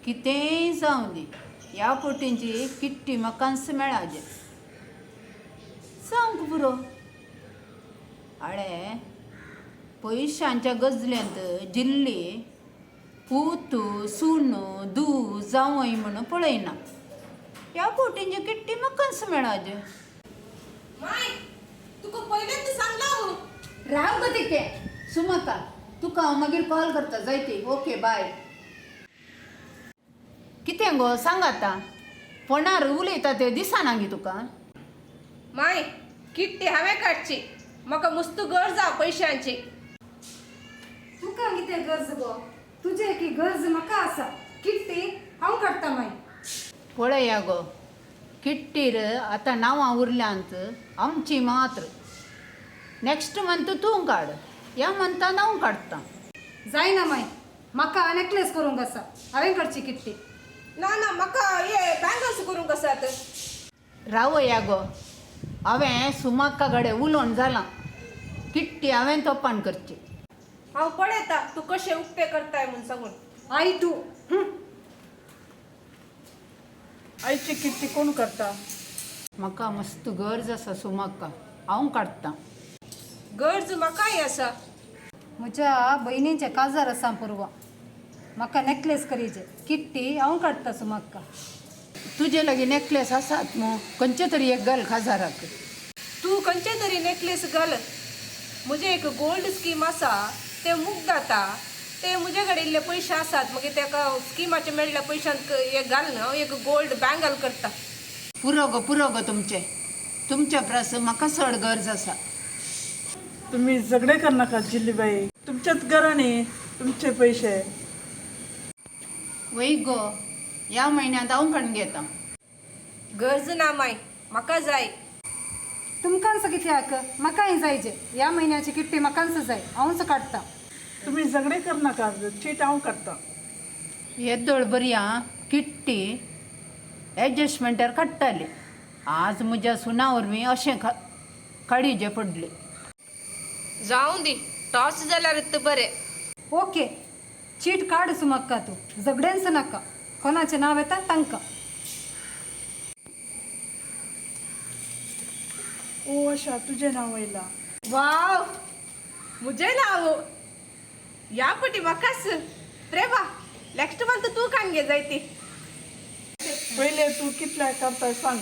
कितेंय जावं दी, ह्या पोटींची किट्टी म्हाकाच मेळाजे. जावंक पुरो. आळे, पयशांच्या गजलेंत जिल्ली पूत, सून, धूव, जावंय म्हणून पळयना. ह्या पोटींची किट्टी म्हाकाच मेळाजे. माय, तुका पयलेंच सांगला. राव गो तिके. सुमका, तुका हांव मागीर कॉल करता. जायती, ओके, बाय. कितें गो, सांग आतां. फोनार उलयता तें दिसना गे तुका? माय, किट्टी हांवें काडची. म्हाका मुस्त गरज आहा पयशांची. तुका कितें गरज गो? तुजे की गरज म्हाका आसा. किट्टी हांव काडटा माई. पळया गो, किट्टीर आतां नांवां उरल्यांत आमची मात्र. नॅक्स्ट मंथ तूं काड, ह्या मंथान हांव काडटा. जायना माई, म्हाका नेकलेस करूंक आसा. हांवें काडची किट्टी. ना ना, म्हाका हे बँगल्स करूंक आसात. रावया गो, हांवें सुमक्का कडेन उलोवन जालां. किट्टी हांवें तोपान करची. हांव पळयता तूं कशें उक्तें करताय म्हूण सांगून. आई तूं हं. आयची किट्टी कोण करता? म्हाका मस्त गरज आसा सुमक्का, हांव काडटां. गरज म्हाकाय आसा. म्हज्या बहिणीचें काजार आसा परवां. म्हाका नेकलेस करीचे. किट्टी हांव काडटा सुमक्का. तुजे लागीं नेकलेस आसात मू? खंयचे तरी एक घाल काजाराक. तूं खंयचे तरी नेकलेस घाल. म्हजें एक गोल्ड स्कीम आसा, तें मुक्त जाता. ते म्हजे कडेन इल्ले पयशे आसात, मागीर तेका स्किमाचे मेळ्ळ्या पयशांक एक घालून हांव एक गोल्ड बँगल करता. पुरो गो, पुरो गो तुमचें. तुमच्या परस म्हाका चड गरज आसा. तुम्ही झगडे करनाका जिल्लीबाई. तुमच्याच घराने, तुमचे पैसे. वय गो, ह्या म्हयन्यांत हांव काडून घेता. गरज ना माय, म्हाका जाय. तुमकांच कित्याक? म्हाकाय जायचे. ह्या म्हयन्याची किट्टी म्हाकांच जाय. हांवच काडटा. तुम्ही झगडे करनाका, चीट हांव काडटा. येदोळ बरी आं किट्टी एडजस्टमेंटार काडटाली. आज म्हज्या सुना वरवीं अशें काडीजे पडले. जावं दी, टॉस जाल्यार बरें. ओके, चीट काड सुमक्का तूं. झगड्यांच नाका. कोणाचें नांव येता तांकां. ओ आशा, तुजें नांव येयलां. वाव, म्हजें नांव ह्या पटी म्हाकाच. प्रेमा, नॅक्स्ट मंथ तूं काडून घे जाय ती. पयले तूं कितल्या काडटा सांग.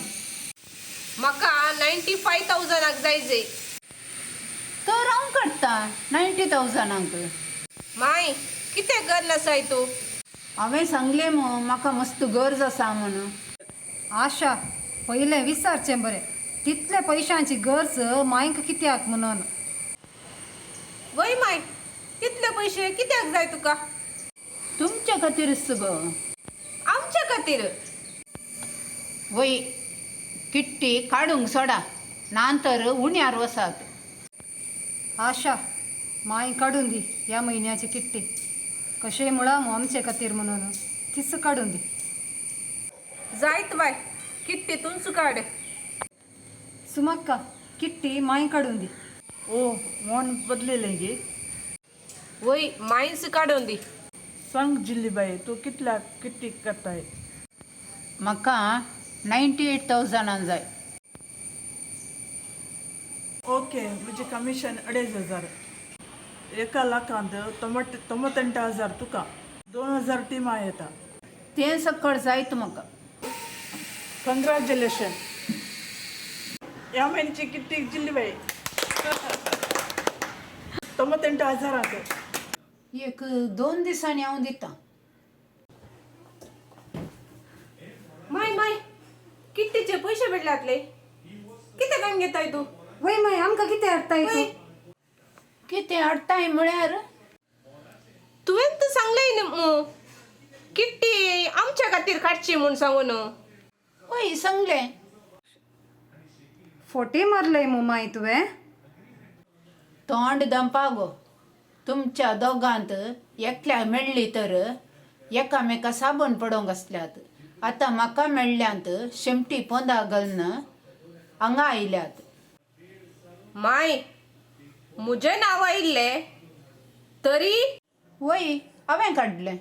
म्हाका 95,000 जाय जाय. तर हांव काडटा 90,000. माय, कितें गरज आसाय तूं? हांवें सांगलें मू, म्हाका मस्त गरज आसा म्हणून. आशा, पयलें विचारचें बरें, तितले पयशांची गरज मायक कित्याक म्हणून. वय माय, तितले पयशे कित्याक जाय तुका? तुमच्या खातीरच गो. आमच्या खातीर? वय, किट्टी काडूंक सोडा, ना तर उण्यार वसात. आशा, माय काडून दी ह्या म्हयन्याची किट्टी. कशें म्हळां मू आमचे खातीर म्हणून, तीच काडून दी. जायत बाय, किट्टी तूंच काड. सुमक्का, किट्टी माय काडून दी. ओ, मन बदलेलें गे? वय, मायच काडून दी. सांग जिल्लीबाई, तूं कितल्या किट्टी काडटाय? म्हाका 98,000 जाय. ओके, म्हजें कमिशन 2500. एका लाखांत 98,000 तुका, 2000 टिमा येता. तें सकळ जायत म्हाका. कंग्रॅच्युलेशन, ह्या म्हयन्याची किट्टी जिल्लीबाई, 98,000. एक दोन दिसांनी हांव दितां. माय माय, किट्टीचे पयशे मेळ्ळ्यातले. कितें काडून घेताय तूं? वय माय, आमकां कितें हाडटाय तूं? कितें हाडटाय म्हळ्यार? तुवें तर सांगलें न्हू मू, किट्टी आमच्या खातीर काडची म्हूण सांगून. वय, सांगलें. फोटे मारले मू माय तुवें? तोंड दंपा गो. तुमच्या दोगांत एकल्या मेळ्ळी तर एकामेका साबण पडोवंक आसल्यात. आतां म्हाका मेळ्ळ्यांत, शेमटी पोंदा घालून हांगा आयल्यात. माय, म्हजें नांव आयिल्लें तरी. वय, हांवें काडलें.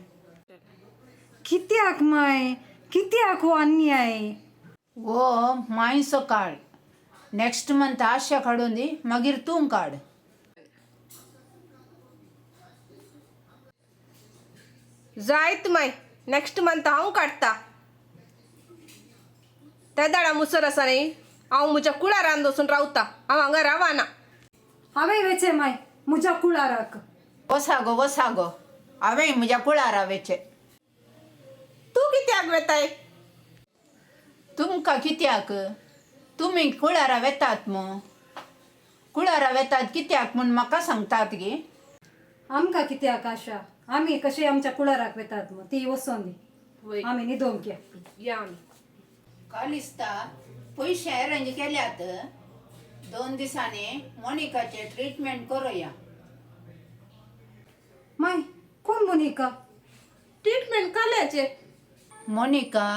कित्याक माय, कित्याक हो अन्याय? हो मायचो काळ. नेक्स्ट मंथ आशा काडून दी, मागीर तूं काड. जायत माय, नेक्स्ट मंथ हांव काडटा. त्या दाडा मुसर आसा न्ही, हांव म्हज्या कुळारान वचून रावता. हांव हांगा रावना. हांवें वेचें माय म्हज्या कुळाराक. वसा गो, वसा गो, हांवें म्हज्या कुळारा वेचें. तूं कित्याक वेताय? तुमकां कित्याक? तुमी कुळारा वेतात मू? कुळारा वेतात कित्याक म्हूण म्हाका सांगतात गे? आमकां कित्याक आशा, आमी कशें आमच्या कुळाराक वेतात मग ती वचोन दी. वय. आमी न्हिदोंक या. या आमी. कालिस्ता पयशे अरेंज केल्यात. 2 दिसांनी मोनिकाचें ट्रिटमेंट करुया. माय, कोण मोनिका? ट्रिटमेंट काल्याचे. मोनिका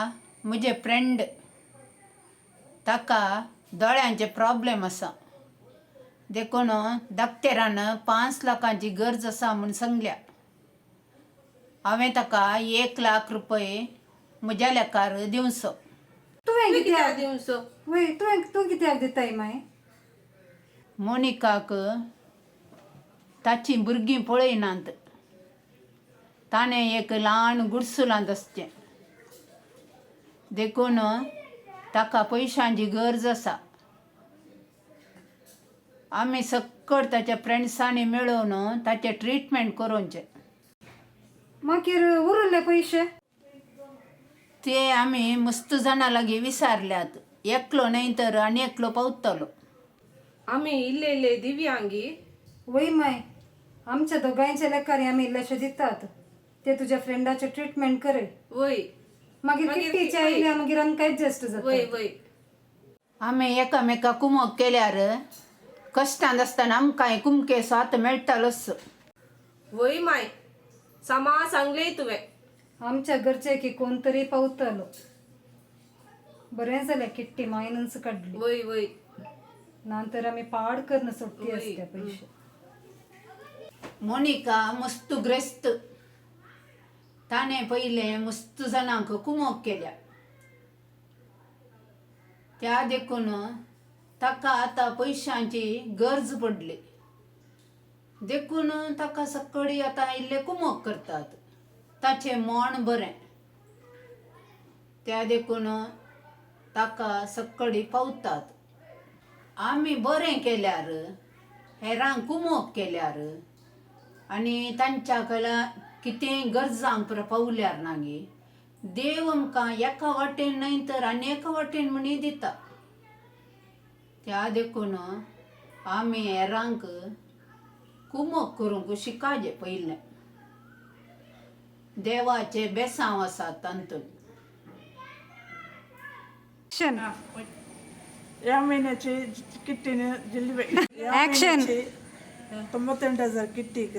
म्हजें फ्रेंड. ताका दोळ्यांचे प्रॉब्लेम आसा, देखून डॉक्टरान 5 लाखांची गरज आसा म्हूण सांगल्या. हांवें ताका 1 लाख रुपये म्हज्या लेखार दिवचो. तुवें तुवें कित्याक कित्याक दिवचो? वय, तुवें तूं कित्याक दिताय माय? मोनिकाक ताचीं भुरगीं पळयनात. ताणें एक ल्हान गुडसुलांत आसचें, देखून ताका पयशांची गरज आसा. आमी सक्कड ताच्या फ्रेंड्सांनी मेळोवन ताचें ट्रिटमेंट करोवचें. मागीर उरिल्ले पयशे? ते आमी मस्त जाणां लागीं विसारल्यात. एकलो न्हय तर आनी एकलो पावतलो. आमी इल्ले इल्ले दिव्यांगी. वय माय, आमच्या दोगांयच्या लेखार आमी इल्लेशे दितात ते तुज्या फ्रेंडाचें ट्रिटमेंट करय. वय. मागीर मागीर किट्टीचे वय. आयल्या मागीर आमकां एडजस्ट वय. जाता. वय. आमी एकामेका कुमक केल्यार कश्टांत आसतना आमकांय कुमकेचो आतां मेळटालोच. वय माय, सामा सांगलें तुवें. आमच्या घरचे की कोण तरी पावतलो. बरें जालें किट्टी मायनूच काडली. वय वय. ना तर आमी पाड करून सोडटी वय. आसते पयशे. मोनिका मस्त ग्रेस्त. ताणें पयलें मस्त जाणांक कुमक केल्या, त्या देखून ताका आतां पयशांची गरज पडली. देखून ताका सक्कडी आतां इल्ले कुमक करतात. ताचें मन बरें, त्या देखून ताका सक्कडी पावतात. आमी बरें केल्यार, हेरांक कुमक केल्यार आनी तांच्या कला कितेंय गरजांक पावल्यार ना गे, देव आमकां एका वाटेन न्हय तर आनी एका वाटेन म्हणी दिता. त्या देखून आमी हेरांक कुमक करूंक शिकाजे पयलें. देवाचें बेसांव आसा तातूंत. ऍक्शन. या महिन्याची किट्टीने जिल्ली. Action. 98,000 किट्टीक.